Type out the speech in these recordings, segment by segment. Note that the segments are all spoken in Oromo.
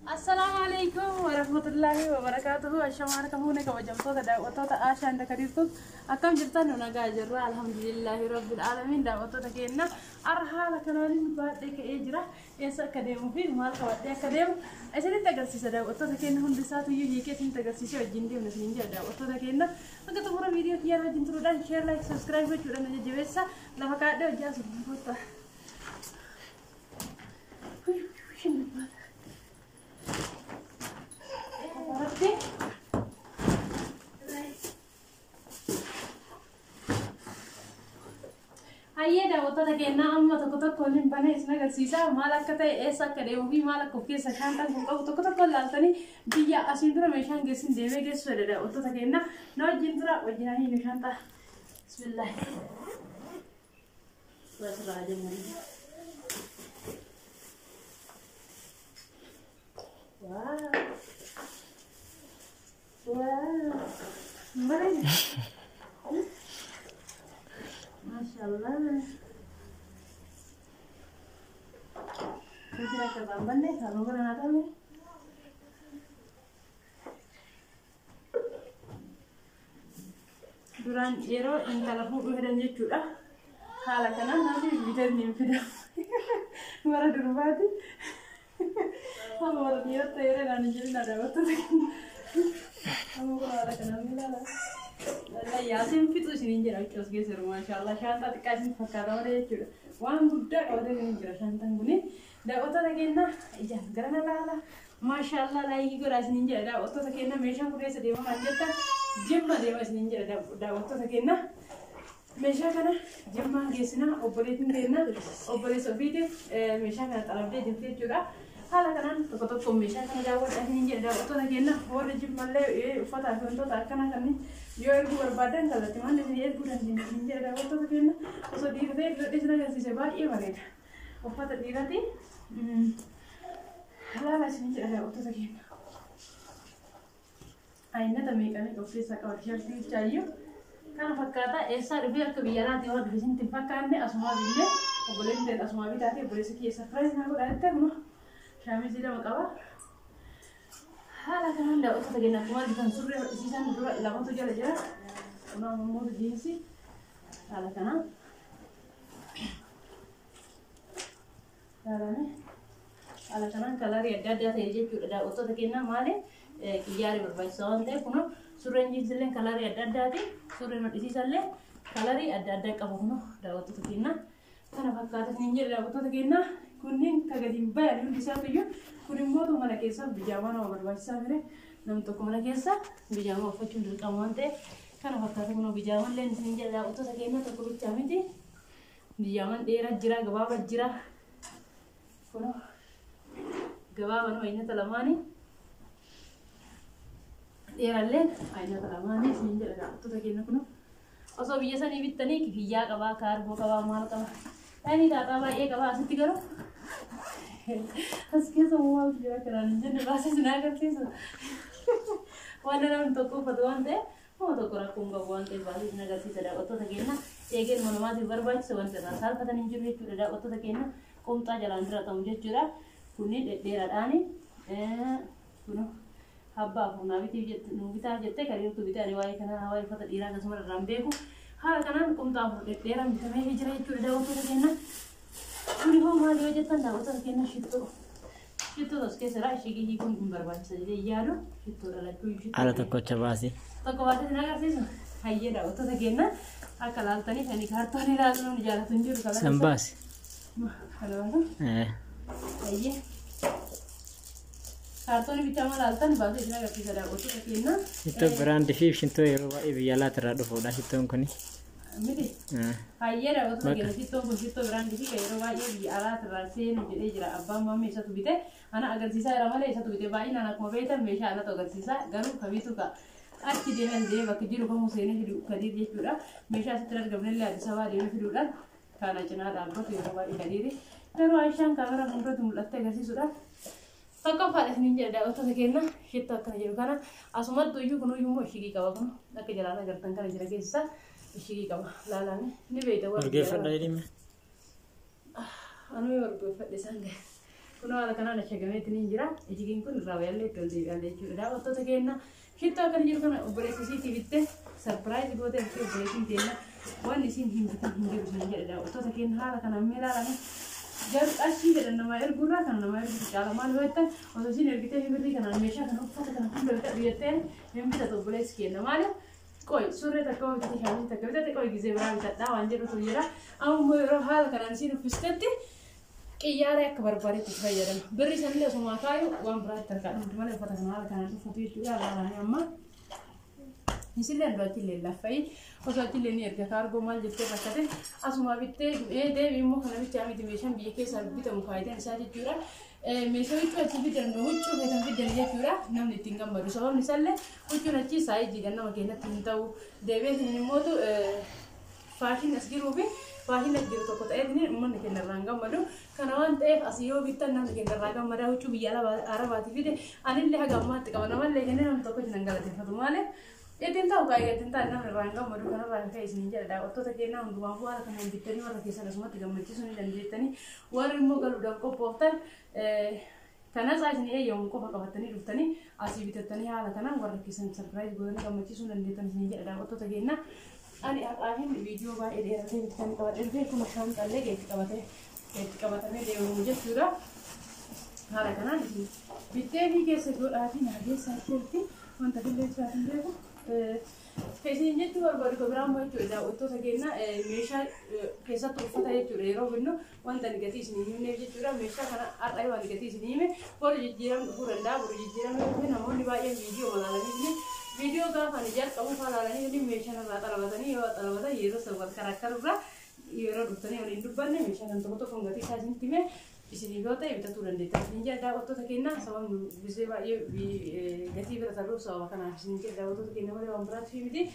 Assalaamu alaikum warahmatullaahi wabarakaatuhu. Ashamaa harka fuune kabajamtoota daawwattoota Aashaan Dakadiirtuuf akkam jirtan? Nu nagaa jirra, alhamdulillaahi rabbil aalamiin. Daawwattoota keenya, har'a haala kanaan baadhee ka'ee jira. Eessa akka deemuu fi maal qabadhee akka deemu isinitti agarsiisa. Daawwattoota keenya, hundi isaatuyyuu hiikee isinitti agarsiisee wajjin deemna isiniin jira. Daawwattoota keenya, akka xumura viidiyoo kiyyaa wajjin turuudhaan share, like, subscribe gochuudhaan na jajjabeessa. Lafa kaadhee hojii asuu kottaa. Hayyee daawwattoota keenyaa, amma tokko tokkoon hin banee isin agarsiisa. Maal akka ta'e, eessa akka deemuu fi maal akka of keessa shaantaan kun qabu tokko tokkoon laaltanii biyya asiin dura meeshaan geessin deemee geessu jedha. Daawwattoota keenyaa, na wajjin tura, wajjin hin shaantaa. Bismillah. Asirraa jennaan. Wow. Wow. Bareeda. Maashaallah. Kira akka irraan banne halluu kana naa qabne. Duraan yeroo intala fuudhuu hedan jechuudha. Haala kanaan namni bitee hin fidamu. Warra durbaati. Amma warra dhiirota yeroo naan hin jirin daawwattoota keenya. Amma kun haala kanaan ilaala. Yaasiin fixu isiniin jedha, huccuu as keessa jiru maashaallah, shaantaa xiqqaa isin fakkaata malee jechuudha. Waan guddaa qabatee ni jira shaantaan kuni. Daawwattoota keenya, ijaan gara na laala. Maashaallah, like godhaa isiniin jedha daawwattoota keenya. Meeshaan kun eessa deema kan jettan, Jimma deema isiniin jedha daawwattoota keenya. Meeshaa kana Jimmaan geessinaa. Obboleettiin keenya obboleessa ofiitiif meeshaa kana xalabdee jirti jechuudha. Haala kanaan tokko tokko meeshaa kana daawwadhaa isiniin jedha daawwattoota keenya. Warri Jimmallee uffataa fi wantoota akkanaa kanneen yoo erguu barbaadan kallattii waan isin erguu dandeenya isiniin jedha daawwattoota keenya. Osoo dhiira ta'e filadhee isin agarsiise, baay'ee bareeda. Uffata dhiirati. Halaala isiniin jedha daawwattoota keenya. Aynata meeqa meeqa of keessaa qaba tishartii bichaayyuu. Kana fakkaata. Eessaa dhufee akka biyya alaatii waan dhufe isinitti hin fakkaanne. Asumaa binnee, obboleessi ta'e asumaa bitaate, obboleessi kiyya surprise naa godhaa jettee. Kunoo shaamizii lama qaba. Haala kanaan daawwattoota keenya, akkuma argitan surree hodhisiisan dura lamatu jala jira. Kunoo ammoo jiinsii haala kanaan ilaalame. Haala kanaan colorii adda addaa ta'e jechuudha daawwattoota keenya. Maali, qiyyaarii barbaachisaa waan ta'eef, kunoo surreen jiinsillee colorii adda addaati. Surreen hodhisiisallee colorii adda addaa qaba. Kunoo daawwattoota keenya, kana fakkaata isiniin jedha daawwattoota keenya. Kunneen ka gadi hin bayan hundi isaatuyyuu. Kun immoo mana keessa bijaamaa nama barbaachisaa ture. Namni tokko mana keessa bijaamaa uffachuun dirqama waan ta'eef kana fakkaata. Kunoo bijaamallee isiniin jedha daawwattoota keenya, tokko bichaa miti. Bijaamaan dheeraa jira, gabaabaa jira. Kunoo gabaabaan aynata lamaanii, dheerallee aynata lamaanii isiniin jedha daawwattoota keenya. Kunoo osoo biyya sanii bittanii kifiyyaa qabaa, kaargoo qabaa, maal qabaa. Inni xaaxaa baay'ee qabaa. Asitti garuu as keessa maaltu jira kanaan hin jenne, baasee sin agarsiisu. Waan namni tokko uffatu waan ta'eef, nama tokko rakkoo hin qabu waan ta'eef, baasee sin agarsiisa daawwattoota keenya. Eegeen namaatiif barbaachisa, wanti irraa saalfatan hin jiru jechuudha daawwattoota keenya. Qomxaa jalaan diratamu jechuudha. Kunniin dhedheeraadhaani. Kunoo abbaa afur naa bitiif jette, nuu bitaaf jettee kan jirtu bitee. Ani waa'ee kanaa, waa'ee uffata dhiiraa akkasuma irraa hin beeku. Haala kanaan qomxaa afur dhedheeraan bitamee jira jechuudha daawwattoota keenya. Kuni hoo maali yoo jettan daawwattoota keenya, shittoo. Shittoo as keessa jira. Ishii hiikuun hin barbaachisa jedhee yaadu. Shittoo dhalachuu shittoo. Ala tokkocha baasi. Tokko baasee sin agarsiisu. Hayyee daawwattoota keenya, akka laaltanii kan kaartoon ilaalu namni jaalatu hin jiru. San baasi. Kana baasu. Hayyee. Kaartoonii bichaa maal laaltan, baasee isin agarsiisa daawwattoota keenya. Shittoo brandii fi shittoo yeroo baay'ee biyya alaatti irraa dhufudha shittoon kuni. Miti. Hayyee daawwattoota keenya, shittoon kun shittoo brandii fi yeroo baay'ee biyya alaatti irraa seenu jedhee jira. Abbaan maammee isatu bite. Ana agarsiisaa jira malee isatu bite. Baay'inaan akkuma beektan meeshaa anatu agarsiisa. Garuu kamiitu ka achi deemee as deemee bakka jiru kamuu seenee fidu Kadiir jechuudha. Meeshaa asitti hin argamnellee Addis Ababaa deemee fiduudhaan kana cinaa dhaabbatu yeroo baay'ee Kadiiri. Garuu Aishaan kaameraa fuulduratti mul'attee agarsiisuudhaaf tokkoffaadha isiniin jedha daawwattoota keenya. Shittoo akkana jedhu kana asumattu iyyuu kunuyyuu immoo ishigii qaba. Kun akka jalaan agartan kana jira, keessa ishigii qaba, laalame ni beekta warri Urgeeffadha jedhime. Anuu yoo urgeeffadhe isaan gahe. Kun haala kanaan ashagameetiin jira. Ijigiin kun irraa wayaallee itti ol deebi'allee jechuudha. Daawwattoota keenya, shittoo akkana jiru kana obboleessa isiitii bittee surprise gootee fi obboleettiin keenya waan isiin hin bitin hin jiru isin jedhe. Daawwattoota keenya, haala kanaan mee ilaalame. Garuu qarshii fedhan namaa erguurraa kan namaa erguutu caala. Maal yoo jettan, osoo isiin ergitee birrii kanaan meeshaa kana, uffata kana hunda bitadhu jetteen, hin bitatu obboleessi keenya. Maaliif? Qoy, surree takka yoo bitate, shaamii takka bitate, qoy gizee biraa bitadhaa waan jedhutu jira. Amma yeroo haala kanaan isiin uffistetti xiyyaara akka barbaadetti itti fayyadama. Birri sanillee osuma kaayu waan biraatti harkaa dhumti malee uffata kana haala kanaan uffatu jechuudha. Laalanii amma isillee andoo achillee laffa'i, osoo achillee ni erga kaargoo maal jettee rakkate, asuma bittee deebi immoo. Kana bichaa miti, meeshaan biyya keessaa bitamu faayidaan isaa jechuudha. Meeshaa huccuu achi fidan, huccuu feetan fidan jechuudha, namni ittiin gammadu. Sababni isaallee huccuun achii saayijiidhaan nama keenyatti hin ta'u. Deebi'ee immootu fashion as jiruu fi fashion as jiru tokko ta'eetiin uummanni keenya irraa hin gammadu. Kana waan ta'eef asii yoo bittan namni keenya irraa gammada. Huccuu biyya arabaati fide anillee haga ammaatti qaba. Namallee kennee namni tokko jiran galateeffatu. Maaliif ittiin ta'u kaayee ittiin ta'an namni irraa hin gammadu. Kanarraa kan ka'e isin jedha, daawwattoota keenyaa hundumaafuu haala kanaan bittanii warra keessan asumatti gammachiisuu ni dandeettanii. Warri immoo galuudhaaf qophooftan, kanas isin eeyyamu qofa qabatanii dhuftanii asii bitattanii haala kanaan warra keessan surprise godhanii gammachiisuu dandeettan isin jedha, daawwattoota keenyaa. Ani har'aafin viidiyoo baay'ee dheeratee bitanii qabadhee dhufee, kun shaanxallee itti qabatamee deemamu jechuudha. Haala kanaan isin bittee fi keessa godhaatii naageessaa jirti, wanta fillee isaatiin beeku. Isin jechuu barbaadu kan biraa immoo jechuudha, daawwattoota keenya, meeshaa keessattuu uffata jechuudha, yeroo binnu wanta ani gatii isin hin himneef jechuudha. Meeshaa kana har'a yoo ani gatii isin hime, boru jijjiiramni dhufuu danda'a. Boru jijjiiramni dhufe, namoonni baay'een viidiyoo malaalanii, viidiyoo gaafa ani jalqabu falaalanii meeshaa irraa xalabatanii, yoo xalabatan yeroo san wal karakkarurraa yeroo dhuftanii waliin dubbanne, meeshaa kan tokko tokkoon gatii isaa isinitti hime, isiniif yoo ta'e bitatuu dandeettan. Isin jedha, daawwattoota keenya, sababni gisee baay'ee gatii bira tarruuf sababa kanaaf isin jedha, daawwattoota keenya, malee waan biraatti miti.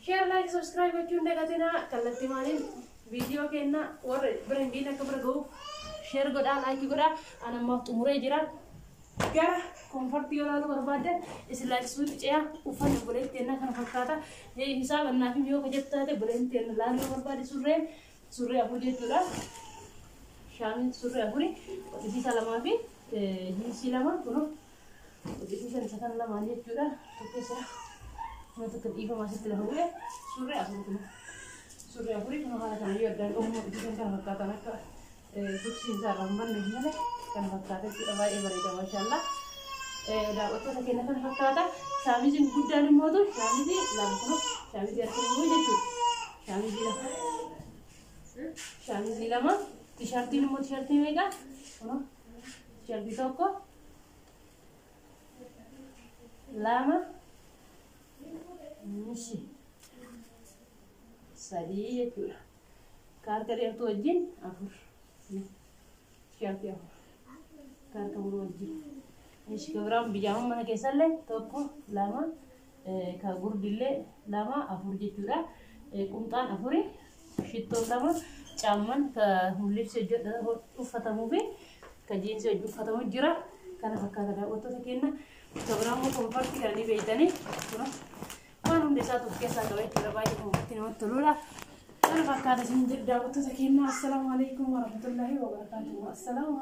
Share, like, subscribe gochuun dagatinaa. Kallattii maaliin viidiyoo keenya warra bira hin geenye akka bira ga'uuf share godhaa, like godhaa. Ani ammaaf xumuree jira. Gara comfort yoo ilaaluu barbaaddan isin laalchisuutti ce'a. Uffanni obboleettii keenyaa kana fakkaata. Hisaaba naaf yoo kajettu taate, obboleettii keenya ilaaluu yoo barbaade, surree afur jechuudha. Shaamiin surree afuri, qoxisiisa lamaa fi jiinsii lama, kunoo qoxisiisa isa kana lamaan jechuudha. Tokko isa kuma tokko dhiifama asitti lafa bu'e. Surree afur, kunoo surree afurii, kunoo haala kana yoo addaan qabu qoxisiisan kana fakkaatan, akka tuksiin isaa irraa hin banne malee kana fakkaata jechuudha. Baay'ee bareeda, maashaallah. Daawwattoota keenya, kana fakkaata. Shaamiziin guddaan immootu shaamizii lama, kunoo shaamizii harka jechuudha. Shaamizii lama. Shaamizii lama. Tishartiin immoo tishartii meeqa? Kunoo tishartii tokko, lama, mishi sadii jechuudha. Kaarka dheertuu wajjin afur. Tishartii afur. Kaarka muruu wajjin. Mishi kabiraan bijaama mana keessallee tokko, lama, ka gurdillee lama, afur jechuudha. Qumxaan afuri, shittoon lama, caamman ka libsi hojii uffatamuu fi ka jiinsii hojii uffatamu jira. Kana fakkaata, daawwattoota keenya. Kabiraan immoo comfort kana ni beektanii. Waan hundi isaatu of keessaa qaba jechuudha. Baay'ee comfort namatti toludha. Kana fakkaata isin jedhu, daawwattoota keenya. Assalaamu alaikum warahmatullaahi wabarakaatuhu. Assalaamu.